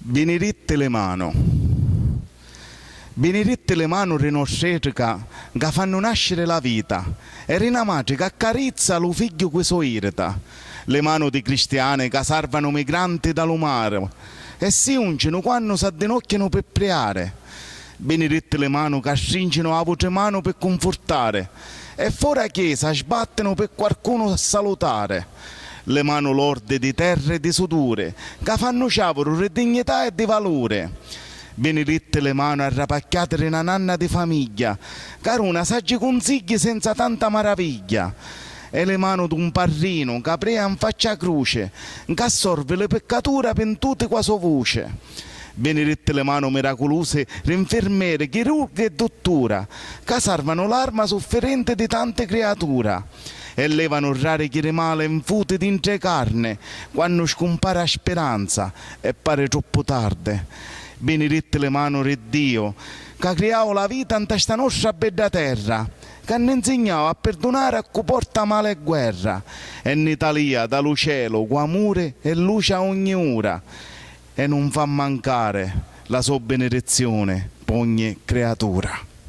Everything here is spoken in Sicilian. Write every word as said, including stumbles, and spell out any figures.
Biniritti li manu. Biniritti li manu ri nostr'etrica ca fannu nasciri la vita e ri na matri c'accarizza lu figghiu cu i so irita. Li manu di cristiani ca sarvanu migranti da lu mari e si uncinu quannu s'addinocchianu pi priari. Biniritti li manu ca strincinu avutri manu pi cunfurtari e fora chiesa sbattinu pi quarcunu salutari. Li manu lordi di terra e di suduri ca fannu ciavuru ri dignità e di valuri. Biniritti li manu arrapacchiati ri na nanna di famigghia ca runa saggi cunsigghi senza tanta maravigghia. E li manu d'un parrinu ca prea nfaccia a cruci ca assorvi li piccatura pintuti cu a so vuci. Biniritti li manu miraculusi ri nfirmeri, chirurghi e duttura ca sarvanu l'arma suffirinti di tanti criatura e levanu rari chiri mali nfuti dintra i carni quannu scumpari a spiranza e pari troppu tardi. Biniritti li manu ri Diu ca criau la vita nta sta nostra bedda terra ca nni nsignau a pirdunari a cu porta mali e guerra e nni talia da lu celu cu amuri e luci a ogni ura e nun fa mancari la so biniriziuni p'ogni criatura.